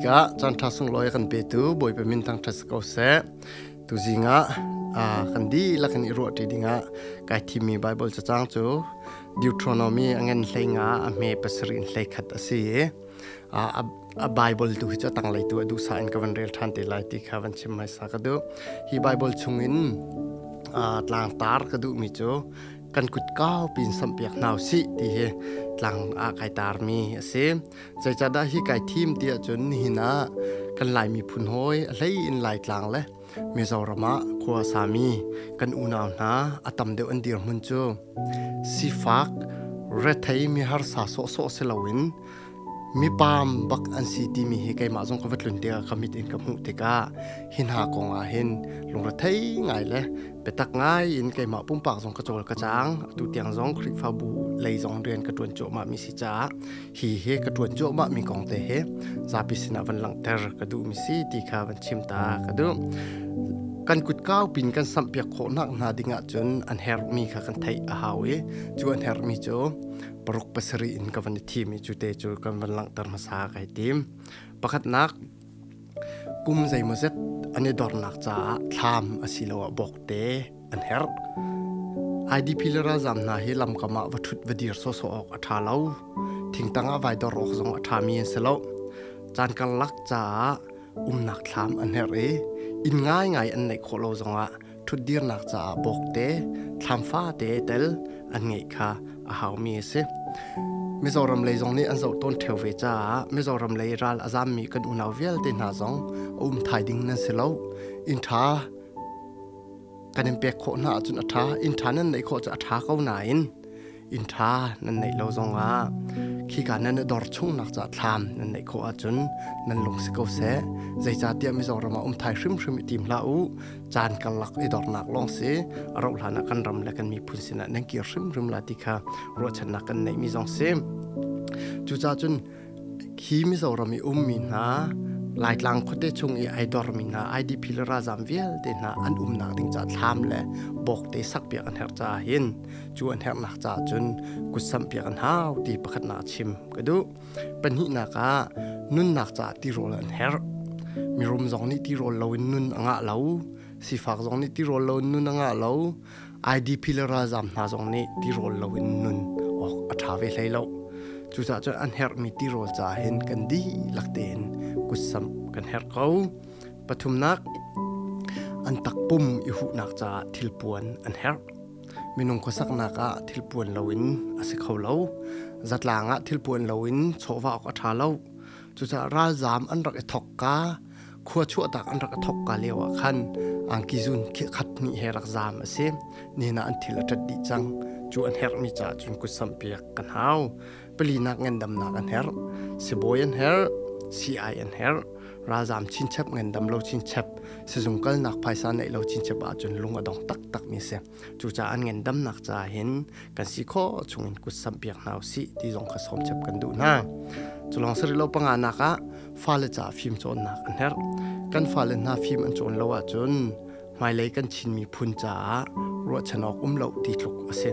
Hmasabik ah caan ṭha sunglawi a kan petu Bawipa min thangṭhat si ko seh. Tuzing ah kan dihlak in i ruahṭi dingah kai thimmi Baibal cacang cu Deuteronomy a ngan 15 a hme 7 in 11 a si i a Baibal tu hi cu a tanglei tu a duhsah in ka van rel ṭhan te lai ti kha van chim hmaisa ka duh. Hi Baibal chungin tlangtar ka duhmi cu kan kut kau pin sampiak hna usih ti hi tlang ah kai tarmi a si. Zeicahdah hi kai thim ti ahcun nihin ah kan Lai miphun hawi a hlei in Laitlang le Mizoram ah khua sami kan unau hna a tam deuh an dirhmun cu sifak rethei mi harsa sawhsawh si loin mipam bak an si timi hi keimah zong ka va tlun tikah ka mit in ka hmuh tikah hi hna kong ah hin lungrethei ngai le biatak ngai in keimah pumpak zong ka cawl ka cang. Atu tiang zong Khrihfabu lei zong rian ka ṭuan cuahmah mi si caah hi he ka ṭuan cuahmah mi kong te he zapi sinah van langhter ka duh mi si ti kha van chim ta ka duh. Kan kut kau pin kan samhpiak khawhnak hna ding ahcun an herhmi kha kan theih a hau i cu an herhmi cu paruk pasarih in ka van i thim i cu te cu kan van langhter hmasa kai tim. Pakhatnak, kum zeimawzet an i dornak caah thlam asiloah bawkte an herh. IDP le ralzam hna hi lamkam ah va ṭhut va dir sawsawh awk a ṭha lo. Thingtang ah vai dor awk zong a ṭhami an si lo. Caan karlak caah umnak thlam an herh i inn ngaingai an neih khawh lo zongah ṭhutdirnak caah bawkte, thlam fate tel an ngeih kha a haumi a si. Mizoram lei zong nih an zoh tawn ṭheo ve caah Mizoram lei ral a zammi kan unau vialte hna zong a um thai ding nan si lo. Inn ṭha kan in pek khawh hna ahcun a ṭha. Inn ṭha nan neih khawh cu a ṭha ko nain inn ṭha nan neih lo zongah khika nan i dor chungnak caah thlam nan neih khawh ahcun nan lung si ko seh. Zeicahtiah Mizoram ah um thai hrimhrim i tim hlah u. Caan karlak i dornak lawng si. A rauh hlan ah kan ram le kan miphun sinah nan kir hrimhrim la ti kha ruahchannak kan neihmi zong si. Cucaah cun Hi Mizoram i ummi hna, Laitlang khuate chung i ai dormi hna, IDP le ralzam vialte hna an umnak ding caah thlam le bawkte sakpiak an herh caah hin cu an herhnak caah cun kutsamhpiak an hau ti pakhatnak chim ka duh. Pahnihnak ah nunnak caah tirawl an herh. Mirum zong nih tirawl loin nun a ngah lo, sifak zong nih tirawl loin nun a ngah lo, IDP le ralzam hna zong nih tirawl loin nun awk a ṭha ve hlei lo. Cucaah cun an herhmi tirawl caah hin kan dihlak tein kutsamh kan herh ko. Pathumnak, an takpum i huhnak caah thilpuan an herh. Minung khuasaknak ah thilpuan loin a si kho lo. Zatlang ah thilpuan loin chawhvah awk a ṭha lo. Cucaah ralzam an rak i thokka khua chuahtak an rak thok ka lio ah khan angki zun khat hnih he rak zaam a si. Nihin ah an thil a ṭat dih cang. Cu an herhmi caah cun kutsamh piak kan hau. Palinak ngandamnak an herh, sibawi an herh, CI an herh, ralzaam chinchep, ngandam lo chinchep, sizung kalnak phaisa neih lo chinchep ahcun lung a dong taktak mi si. Cucaah an ngandamnak caah hin kan si khawh chungin kutsamh piak hna usih ti zong kha sawmchap kan duh hna. Culawng sarilo panga nak ah fale caah fim cawnnak an herh. Kan fale hna fim an cawn lo ahcun hmailei kan Chin miphun caah ruahchan awk um lo ti tluk a si.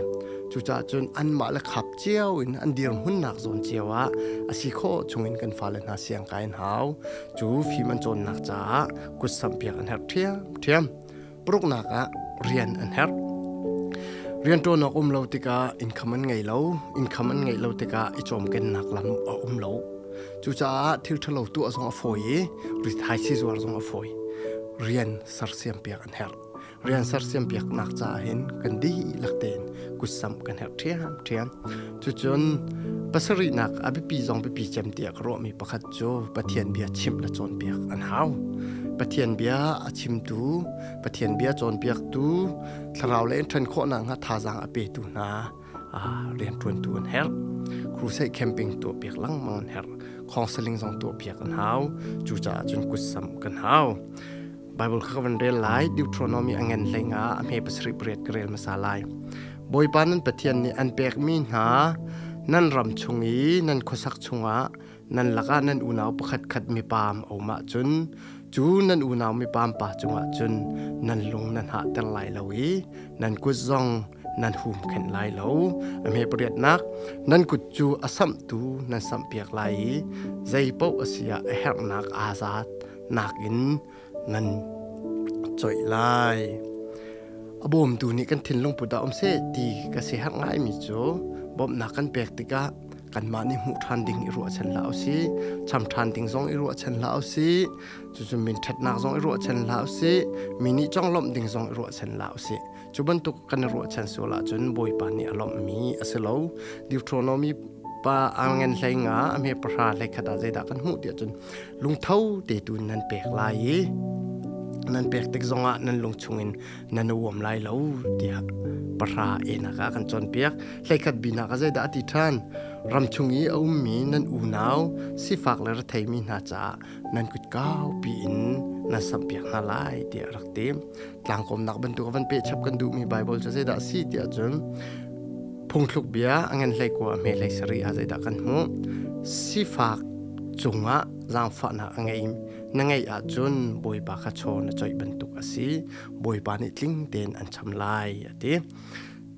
Cucaah cun anmah le khap cio in an dirhmunnak zawn cio ah a si khawh chungin kan fale hna siang kai an hau. Cu fim an cawnnak caah kutsamh piak an herh ṭhiamṭhiam. Paruknak ah rian an herh. Rianṭuan awk um lo tikah income an ngei lo. Income an ngeih lo tikah i cawmkennak lam a um lo. Cucaah thil ṭhalo tuah zong a fawi i rithai sizuar zong a fawi. Rian sersiam piak an herh. Rian sersiam piaknak caah hin kan dihlak tein kutsamh kan herh ṭhiamṭhiam. Cucun pasarihnak a biapi zong biapi cem tiah ka ruahmi pakhat cu Pathian bia chimh le cawnpiak an hau. Pathian bia a chimtu, Pathian bia cawnpiaktu, thlarau le in ṭhen khawhnak hnga thazaang a petu hna rianṭuantu an herh. Crusade camping tuahpiak lengmang an herh. Counseling zong tuahpiak an hau. Cucaah cun kutsam kan hau. Bible kha ka van rel lai. Deuteronomy a ngen hlei nga a hme pasarih pariat ka rel hmasa lai. Bawipa nan Pathian nih an pekmi hna nan ram chung i nan khuasak chungah nan lakah nan unau pakhatkhat mipaam a um ahcun cu nan unau mipaam pa cungah cun nan lung nan hahter lai lo i nan kut zong Nan hum khenh lai lo. A hme pariatnak, nan kut cu a samhtu nan samhpiak lai i zei paoh a si ah a herhnak aa zat nakin nan coih lai. A bawmtu nih kan thinlung put ah um seh ti ka si herh ngaimi cu bawmhnak kan pek tikah kanmah nih hmuh ṭhan ding i ruahchan hlah usih, cham ṭhan ding zong i ruahchan hlah usih, cucu min ṭhatnak zong i ruahchan hlah usih, mi nih conglawmh ding zong i ruahchan hlah usih. Cu bantuk kan i ruahchan sual ahcun Bawipa nih a lawmhmi a si lo. Deuteronomy pa angen hlei nga a hme pahra hlei khat ah zeidah kan hmuh tiah cun lungtho te tu nan pek lai i nan pek tik zongah nan lung chungin nan uam lai lo tiah pahra enak ah kan cawnpiak. Hleikhat binak ah zeidah a ti ṭhan? Ram chung i a ummi nan unau sifak le retheimi hna caah nan kut kaupi in nan samhpiak hna lai tiah a rak ti. Tlangkawmnak bantuk a van pehchap kan duhmi Baibal cu zeidah a si tiah cun phungthluk bia a ngan hlei kua a hme hlei sarih ah zeidah kan hmuh? Sifak cungah zaangfahnak a ngei na ngeih ahcun Bawipa kha chaw na coih bantuk a si. Bawipa nih tling tein an cham lai a ti.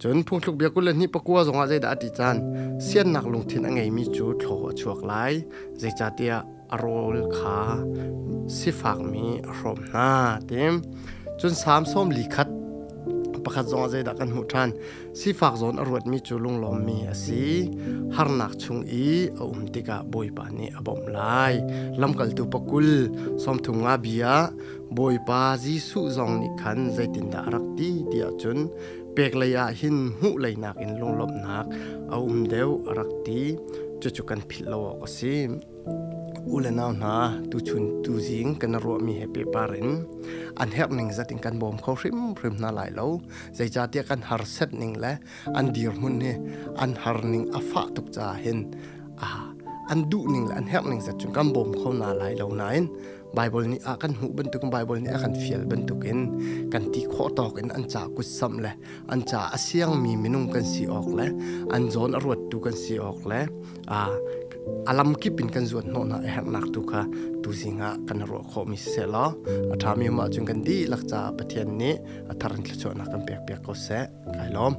Cun phungthluk bia 22 pakua zongah zeidah a ti caan? Siannak lungthin a ngeimi cu thlaw a chuak lai, zeicahtiah a rawl kha sifakmi a hrawm hna ti. Cun Salm 41 pakhat zongah zeidah kan hmuh ṭhan? Sifak zawn a ruatmi cu lunglawmmi a si. Harnak chung i a um tikah Bawipa nih a bawmh lai. Lamkaltu pakul 35 bia Bawipa Jesuh zong nih khan zeitindah a rak ti ti ahcun pek lei ah hin hmuh lei nakin lunglawmhnak a um deuh a rak ti. Cucu kan philh lo awk a si. U le nau hna, tuchun tuzing kan ruahmi he pehpar in an herh ning zat in kan bawm kho hrimhrim hna lai lo. Zeicahtiah kan harset ning le an dirhmun hi an har ning a fah tuk caah hin an duh ning le an herh ning zat cun kan bawm kho hna lai lo nain Bible nih a kan hmuh bantukin Bible nih a kan fial bantukin kan ti khawh tawk in an ca kutsamh le an ca a siangmi minung kan si awk le an zawn a ruattu kan si awk le a lamkip in kan zuan hnawh hna a herhnak tu kha tuzing ah kan ruah khawhmi siseh law a ṭhami um ahcun kan dihlak caah Pathian nih a thar in thluachuahnak kan pek piak ko seh. Kai lawm.